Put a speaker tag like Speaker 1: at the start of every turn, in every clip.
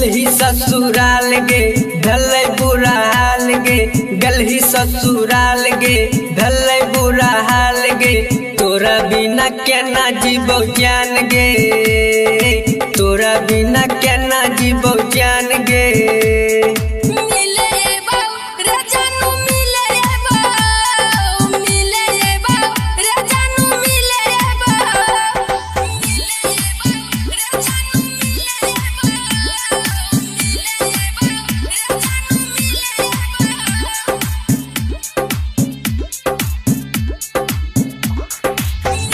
Speaker 1: गलही ससुराल गे ढलै बुरा हाल गे, गलही ससुराल गे ढलै बुरा हाल गे, तोरा बिना केना जीबौ जान गे, तोरा बिना केना जीबौ जान गे।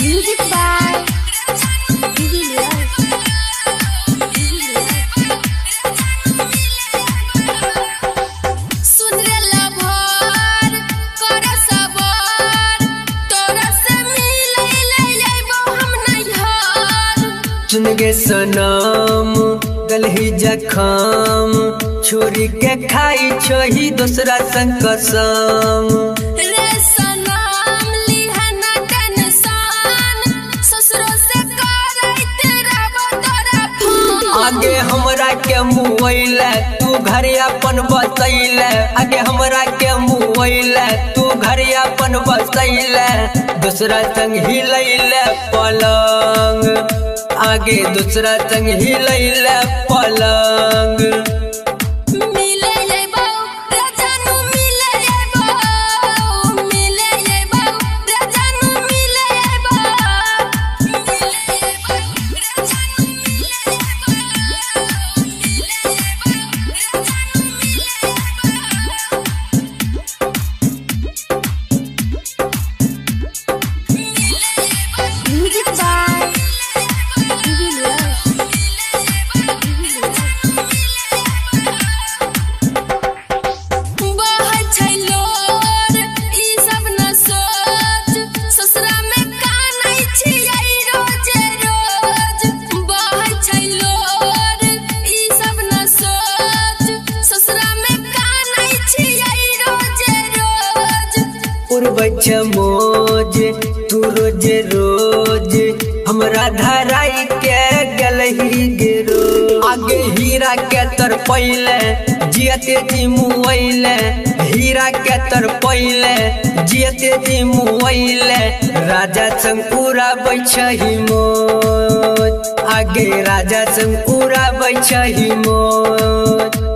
Speaker 2: Music by सुन रे लभर कर सबर, तोरा से मिले ले अइबो हम नैहर।
Speaker 1: सुन गे सनम गलही जखम, छोरी के खाई छोही दोसरा संग कसम।
Speaker 2: रे सनम लिहना टेंशन, ससुरो से करैत रहबो तोरा फोन।
Speaker 1: आगे हमरा के मुआइले तू घर अपन बसैले, आगे हमरा के मुआइले तू घर अपन बसैले, दूसरा संग हिलैले पलंग, आगे दूसरा संग हिलैले पलंग।
Speaker 2: मिले अइबो रे जानू मिले अइबो, मिले अइबो रे जानू मिले अइबो, मिले अइबो रे जानू मिले अइबो, मिले अइबो रे जानू मिले अइबो। Music by बहै छै लोर ई सब न सोच, ससुरा में कानै छियै रोजे रोज। बहै छै लोर ई सब न सोच, ससुरा में कानै छियै रोजे रोज।
Speaker 1: उड़बै छै मोज तू रोज रोज, हमरा धराई के गलही गेरो। आगे हीरा के तर पहिले जियते जी मुआइले, हीरा के तर पहिले जियते जी मुआइले, राजा संग उड़ाबै छही मोज, आगे राजा संग उड़ाबै छही मोज।